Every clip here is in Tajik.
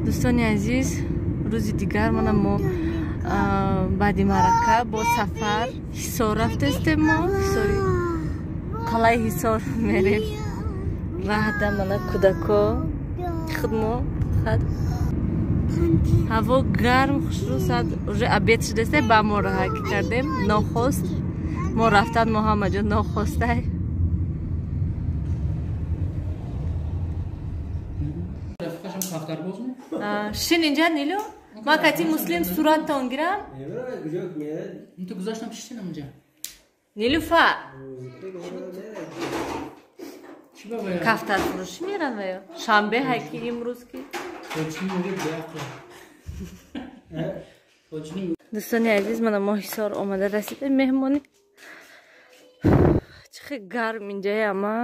Дӯстони азиз, рӯзи дигар мана мо баъди маърака бо сафар Ҳисор рафтестем. Мо Ҳисори қалаи Ҳисор мерем. Раҳда мана кӯдако худ мо хад ҳаво гарм хушрӯ, сад уже обед шудасте, ба мо раҳакӣ кардем нохост. Мо рафтан мо ҳама ҷо нохостай. Шин инҷа Нилу, ман кати Муслим сураттон гирам. Нилуфа кафтар фурӯшӣ меран ва ё шанбе ҳайки имрӯз ки. Дӯстони азиз, мана мо Ҳисор омада расидем меҳмонӣ. Чӣ хел гарм инҷая ама.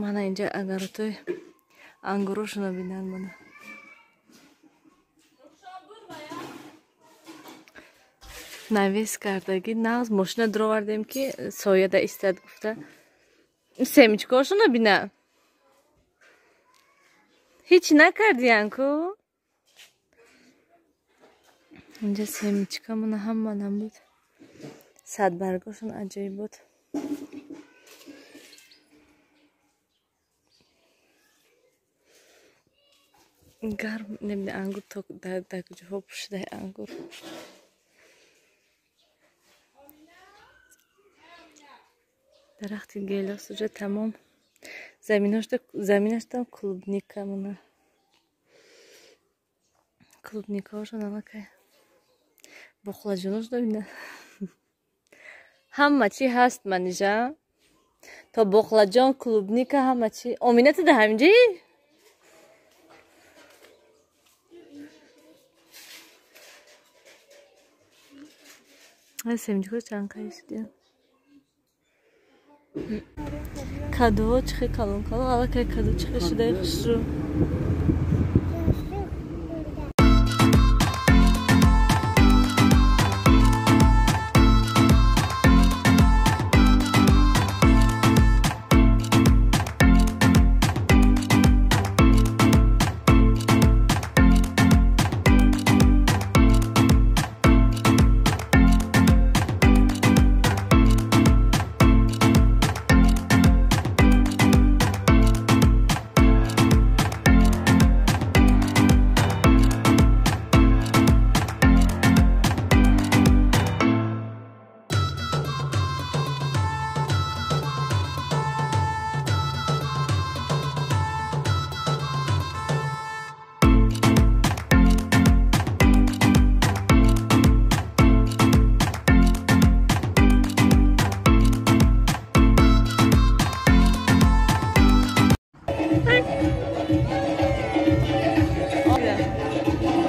Мана инҷа агаротои ангурошона бинанд мана. Навес кардагӣ нағз мошина дуровардем ки сояда истад гуфта. Семечкаошона бина. Ҳеҷ накардиян ку. Инҷа семечка мана ҳама набуд. Садбаргошон аҷоиб буд. Гарм небина ангур то дар куҷоҳо пӯшидаи ангур. Дарахти гелос уже тамом. Заминаштам клубника мана. Клубникаошон аллакай. Боқлаҷонош добина. Ҳама чӣ ҳаст манижа. То боқлаҷон, клубника, ҳама чӣ. Омина ту да ҳаминҷаи? Семечко чанд қай шудия. Кадуо чӣ хел калон калон, аллакай каду чӣ хел шудаи хушрӯ.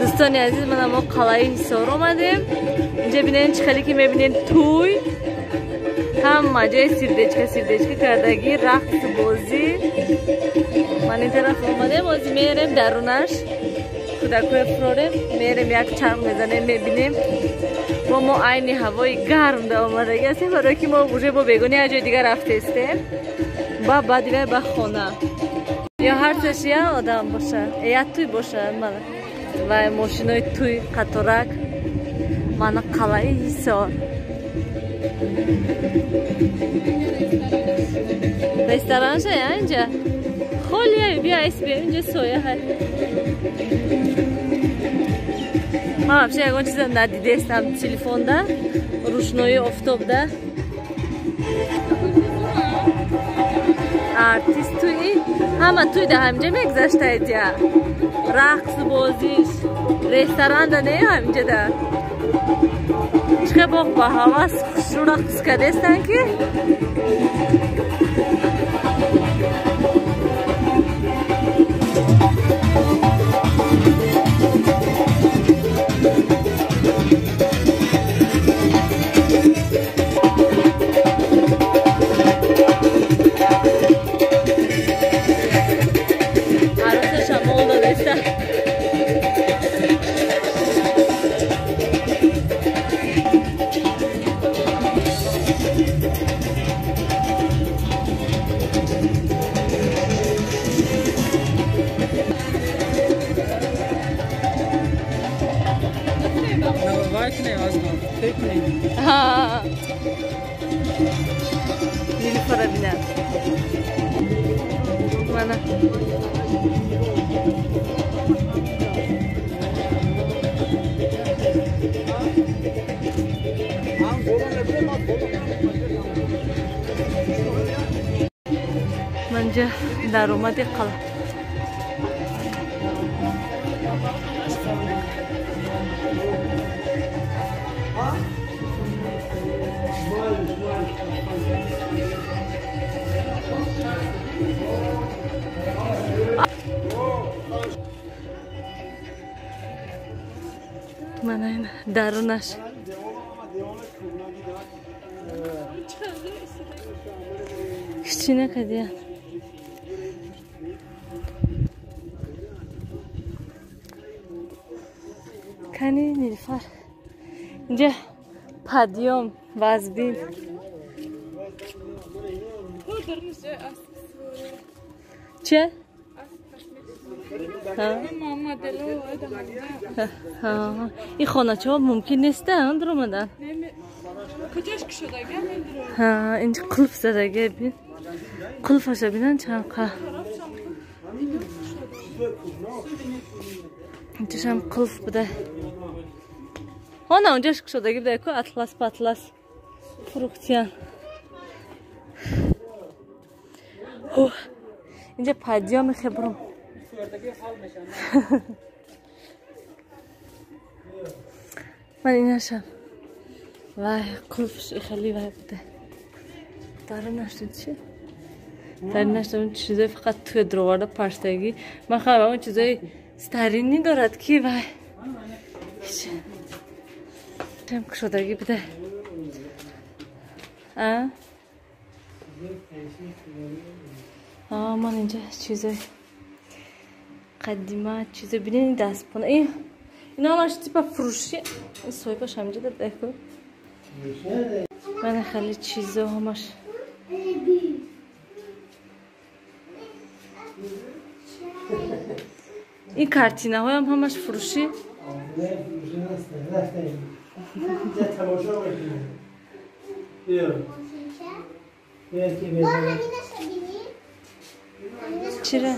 Дӯстони азиз, мана мо қалаи Ҳисор омадем. Инҷа бинед чӣ хеле ки мебинед тӯй. Ҳама ҷои сердечка сердечка кардагӣ, рақсу бозӣ. Ман ин тараф омадем, ҳозир мерем дарунаш. Кӯдакҳоя фурорем, мерем як чарх мезанем, мебинем. Бо мо айни ҳавои гарм да омадагӣ ҳастем, барое ки мо уже бо бегони як ҷои дигар рафтестем. Ба баъди вай ба хона. Ё ҳар сеш як одам боша, як тӯй боша мана. Ва мошинои тӯй қаторак. Мана қалаи Ҳисор. Ресторанша я инҷа? Холия, бия айс биям, инҷа соя ҳай. Ман вообще ягон чиза надидестам телефонда, рӯшноии офтобда. Артист тӯи ҳама тӯй да ҳаминҷа мегузаштаед я. Рақсу бозиш, ресторанда не ҳаминҷада. Чӣ хел боғ ба ҳавас хушрӯ рақс кардестанд ки. Той кунем. Нилуфара бинад. Мана. Манҷа даромади қала. Мана ин дарунаш. Ҳеч накардиян. Кани Нилуфар. Инҷа подъём вазбин. Че? Ин хоначаҳо мумкин нестанд омадан. Инҷа қулф задага бин. Қулфаша бинан чанд қа. Инҷашам қулф буда. Ҳона унҷаш кушодаги буда ку атлас патлас фурӯхтиян. Инҷа подъёми хебром. Ман инашам. Вай, қулфш хеле вай буда. Дарунаш чи? Дарунаш он чизои фақат туя дроварда парштагӣ. Ман хабар он чизои старинӣ дорад ки вай. Там кушодагӣ буда. А? Ман инҷа чизои қадима чизо бинед дастпона. Ин ҳамаш типа фурӯши. Соҳибаш ҳаминҷа дада ку. Мана хеле чизо ҳамаш. Ин картинаҳоям ҳамаш фурӯшӣ. Чира?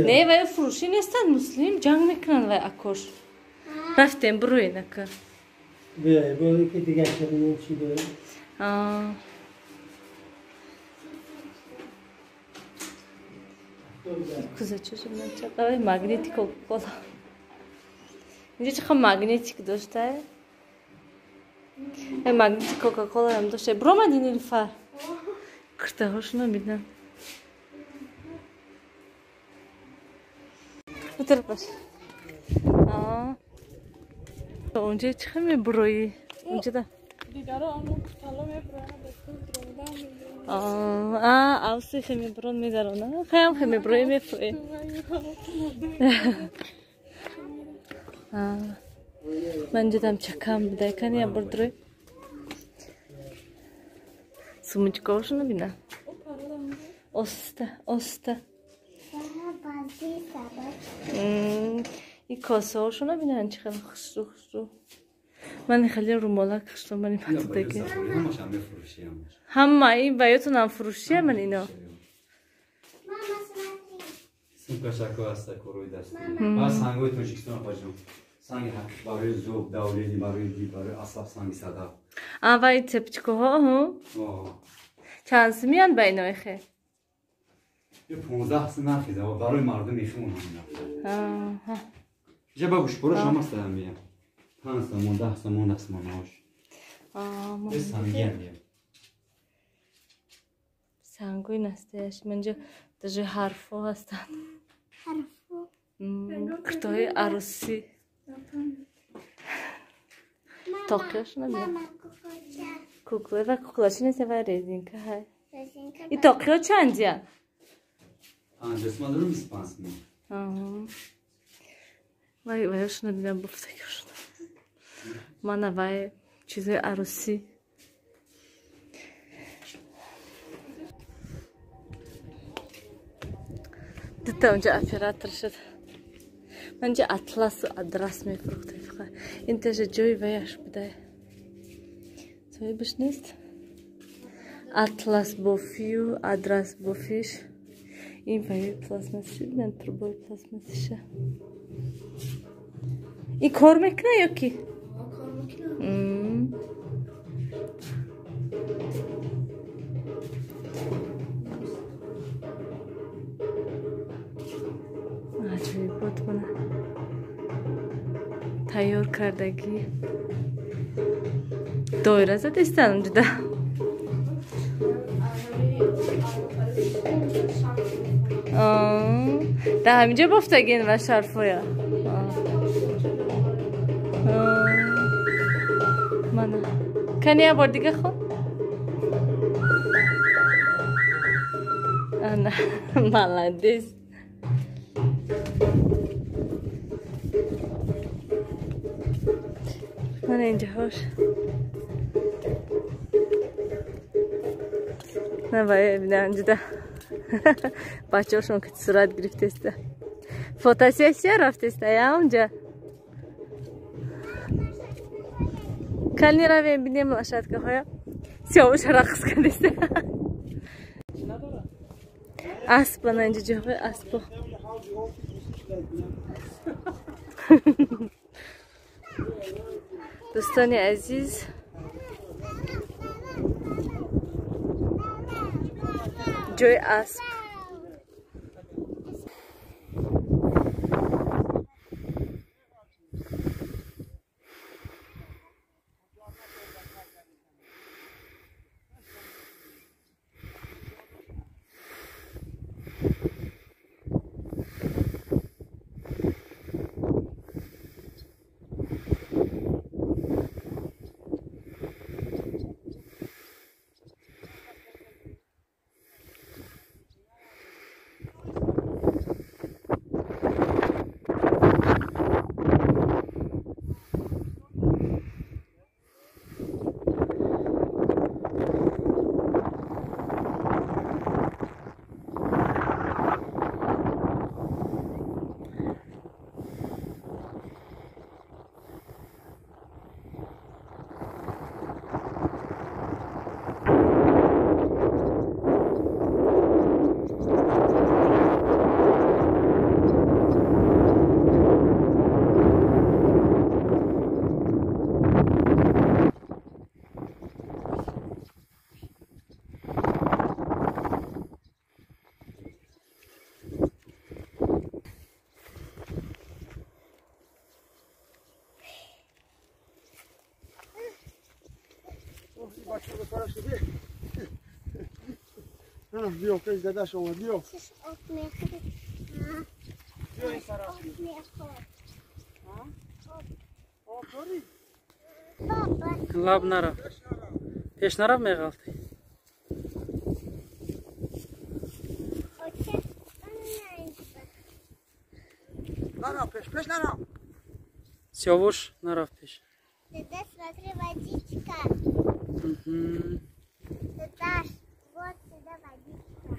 Не, вай фурӯшӣ нестанд, муслим ҷанг мекунанд вай акош. Рафтем буроен ака. Кузача магнитик Кока-Кола. Инҷа чӣ қадр магнитик дошта? Магнитик Кока-Кола ҳам дошта. Буромади Нилуфар. Киртаҳошонро бинам. Утир баш. Унҷа чӣ хел мебуроӣ? Унҷада. Дигаро оно кутало мебуроянд, ба кул дуромада мебуроянд. Авси хел мебурон медарона. Хаям хел мебуроӣ мефурӣ. Ман ҷудам чакам буда. Кани я бурдурӯй. Сумочкаҳошонро бинам. Оста, оста. Ин косаҳошонро бинам чӣ хел хушрӯ хушрӯ. Ман хеле румолак хушрӯ мани патудаги. Ҳама ин баётонам фурӯшия ман ино. Сумка шако ҳаста корҳои дастӣ. Ба сангҳои Тоҷикистон апаҷон. Санги ҳақиқ барои зуб, давлени барои дил, барои асаб санги садаб. А вай цепочкаҳо, ҳу? Чанд сумиянд ба инои хе? 15 сум нархи барои мардум мехӯмон ҳамина. Ҷа ба гӯшпора шама стаям мия. 5 сомон, 10 сомон, 10 сомон ош. Сангиам мия. Сангои настаяш. Манҷа даже ҳарфҳо ҳастанд. Ҳарфҳо. Киртоҳои арӯсӣ. Тоқиёшона бинам. Кукла ва кукла чи нест ва резинка ҳай. И тоқиё чандия? 5 сомон дорум 25 сомон. Вай вайошона бинам буфтагиошона. Мана вай чизои арӯсӣ. Дута унҷа оператор шуд. Ман инҷа атласу адрас мефурӯхтем фақат. Ин таша ҷои ваяш буда. Соҳибаш нест. Атлас бофию адрас бофиш. Ин ваи пластмассиши бинан, трубои пластмассиша. Ин кор мекуна ё ки? Кор мекуна. Аҷоибот мана тайёр кардагӣ. Доира задистан ҷуда. Дар ҳаминҷо бофтагин ва шарфоя. Мана кани як бор дига хон. Ана молодец. Мана инҷаҳош. Навая бинам ҷуда. Бачаҳошон ки сурат гирифтеста. Фотосессия рафтеста я унҷа. Кани равем бинем лошадкаҳоя. Сиёвуша рақс кардеста. Асп ана инҷа ҷоҳои аспо. Дӯстони азиз, ҷои асп. Биё, пеш дадаш омад, биё. Лаб нарафт. Пеш нарафт меғалтӣ. Нарафт пеш, пеш нарафт. Сиёвуш нарафт пеш. Дада, смотри, водичка. Дадаш, вот сюда водичка.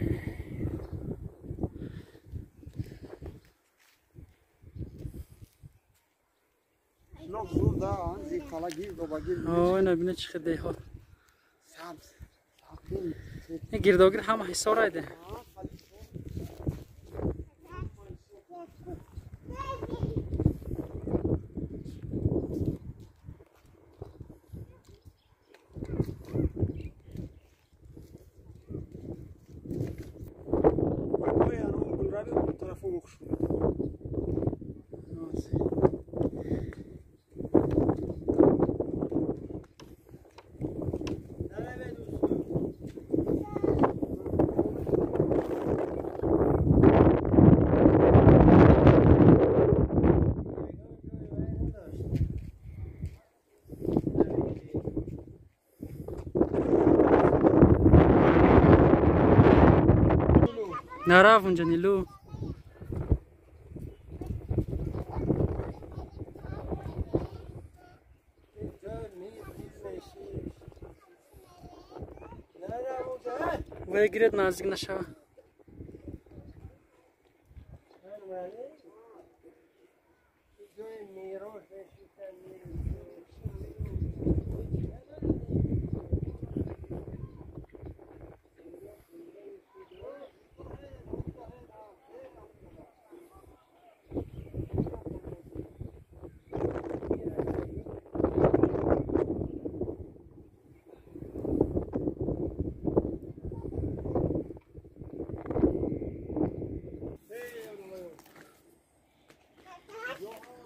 Ой, набина чӣ хел деҳот. Гирдогир ҳама ҳисор айде. Нарафт унҷа Нилу. Вай гиред наздик нашава.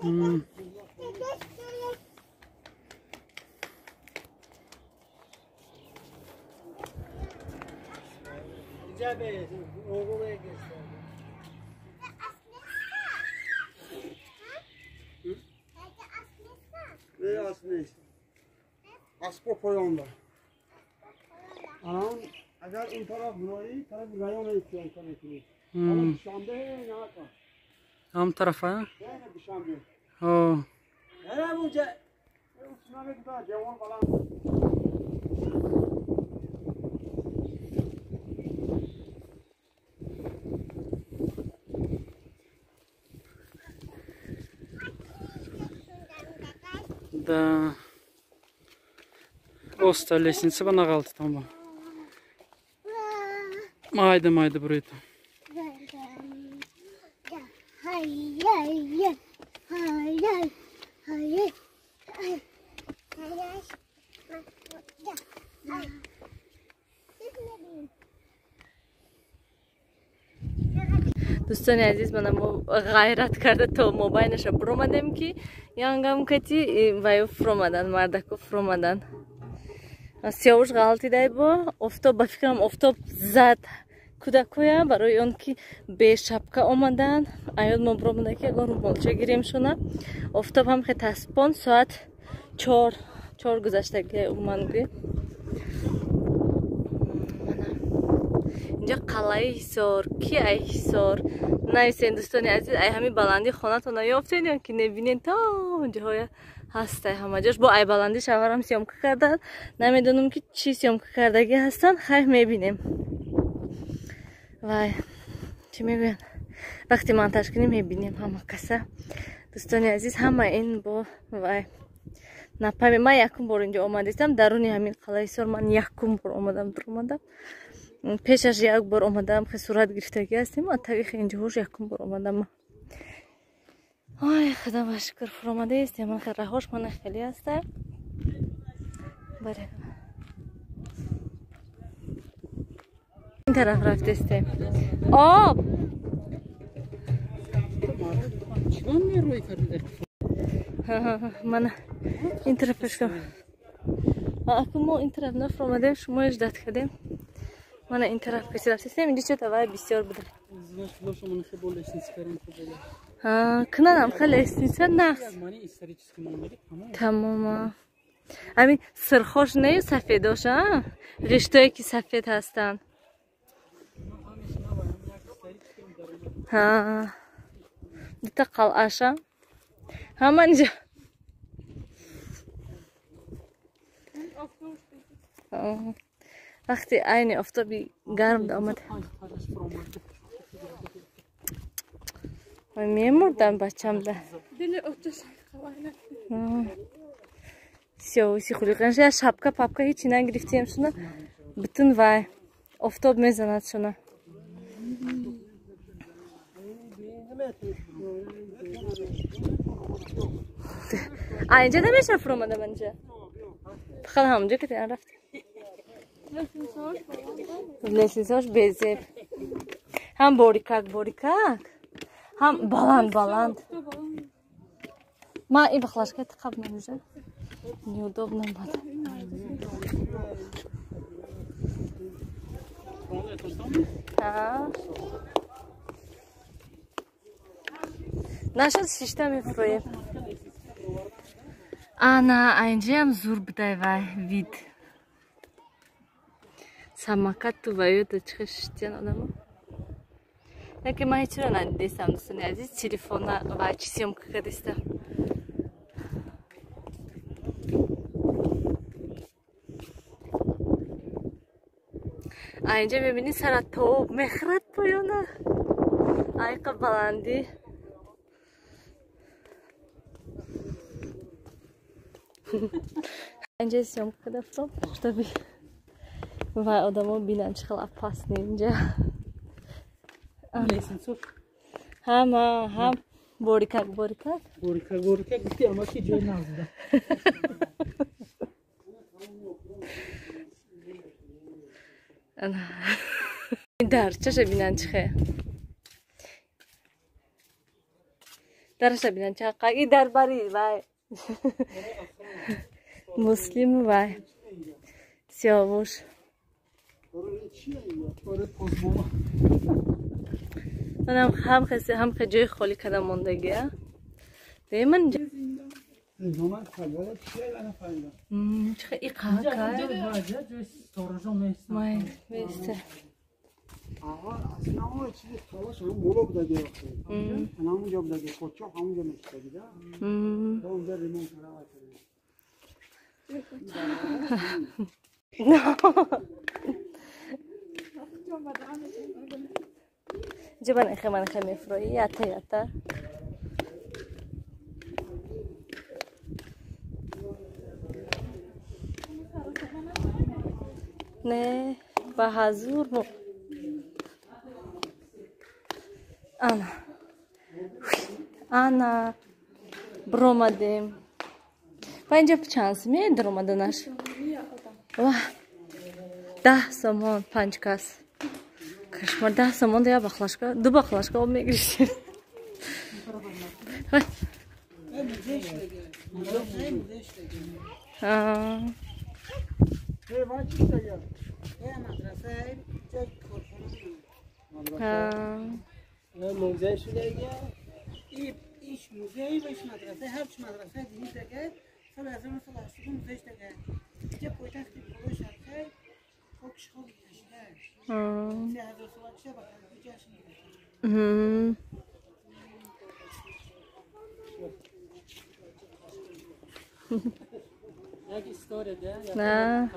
اسب پایان الان اگر اون طرف برایی طرف رایان ایستیان کنی. دوشنبه نه هم طرفه؟ نه دوشنبه. ها. نه اونجا اون جوان بالا. Да. Оста лестница ба нағалтытам ба. Майда майда бурита. Дӯстони азиз, мана мо ғайрат карда то мобайнаша буромадем, ки янгам кати ваю фуромадан, мардако фуромадан. Сиёвуш ғалтидай бо офтоб, ба фикрам офтоб зад кӯдакоя, барои он ки бешапка омадан. Аёд мо буромада ки ягон румолча гирем шуна. Офтоб ҳам хе таспон, соат 4 гузаштаги умуман гӯй. Инҷа қалъаи Ҳисор, ки ай Ҳисор нависен дӯстони азиз, ай ҳамин баландии хонатона ёфтен ё ки небинен, то онҷоҳоя ҳастай ҳама ҷош. Бо ай баландӣ шавҳарам съёмка кардан, намедонам ки чӣ съёмка кардагӣ ҳастанд, хайр мебинем. Вай чӣ мегӯянд, вақте монтаж кунем мебинем ҳама каса. Дӯстони азиз, ҳама ин бо вай напами ман якум бор инҷо омадистам, даруни ҳамин қалъаи Ҳисор ман якум бор омадам, дуромадам. Пешаш як бор омадам, хе сурат гирифтагӣ ҳастем, а таги инҷоҳош якум бор омадам. Ой, худо ба шукр фуромадаистем, ман хе раҳош мана хеле ҳаста. Бале. Ин тараф рафтестем. Об! Чигон мерӯй кардида? Мана ин тараф пешкам. Аку мо ин тараф нафуромадем, шумо ждат кардем. Мана ин тараф пеш рафтестем, инҷо чо тавай бисёр буда. Кунанам хеле лестница нақс. Тамома. Ҳамин сирхош нею сафедош, а? Риштое ки сафед ҳастанд. Ҳа. Дута қалъаша. Ҳама инҷо. Вақти айни офтоби гарм омад. Мемурдам бачамда. Сиёвуси хулиқанша шапка папка ҳечи нагирифтем шуна. Бутун вай офтоб мезанад шуна. А инҷа намеша фуромадам инҷа. Фақат ҳамонҷо ки рафтем. Лестницаҳош безеб. Ҳам борикак борикак, ҳам баланд баланд. Ман ин бахлашка тиқаб менужа. Неудобно мад. Нашуд шишта мефурӯем. Ана инҷаам зур будай вай вид. Самокату ваёда чихе шиштиян одамо. Яке ман ҳечиро надидестам дӯстони азиз, телефона ва чи съёмка кардистам. А инҷа мебинӣ сара тоб мехӯрад поёна. Айқа баландӣ. Инҷа съёмка кардам, чтобы вай одамо бинанд чӣ хел опасный инҷа. Ҳама ҳам борикак борикак. Борикак борикак гуфти ама ки ҷой назда. Дарчаша бинанд чӣ хел. Дараша бинан чақа и дар бари вай. Муслим вай. Сиёвуш. Манам ҳам хеси ҳам хе ҷои холӣ када мондагия. Деман чӣ и қака? Май, месте. Ҷибан эхе ман хе мефрои ята ята. Не, ба ҳазур мо. Ана. Ана. Бромадем. Ва инҷа чанд сомон даромаданаш? Ва 10 сомон 5 кас. Кошмар 10 сомон я бахлашка, ду бахлашка об мегирифтем. موزه شده ایش موزه و ایش مدرسه هر چی مدرسه دینی دیگه سال 1982 موزه دیگه اینجا پایتخت پولش شرقی خاکش خاک کشیده 3000 سال پیش با جشن گرفت. یک استوری ده نه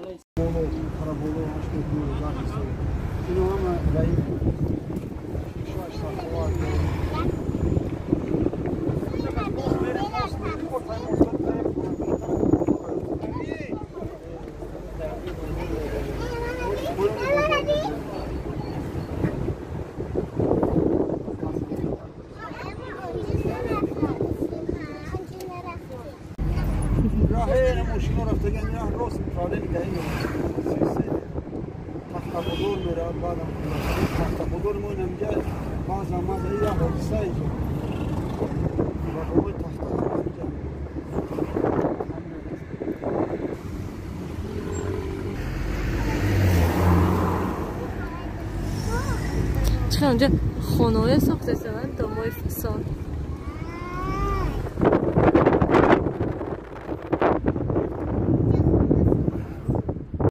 Чӣ онҷа хонаҳое сохтасанд домои фасон.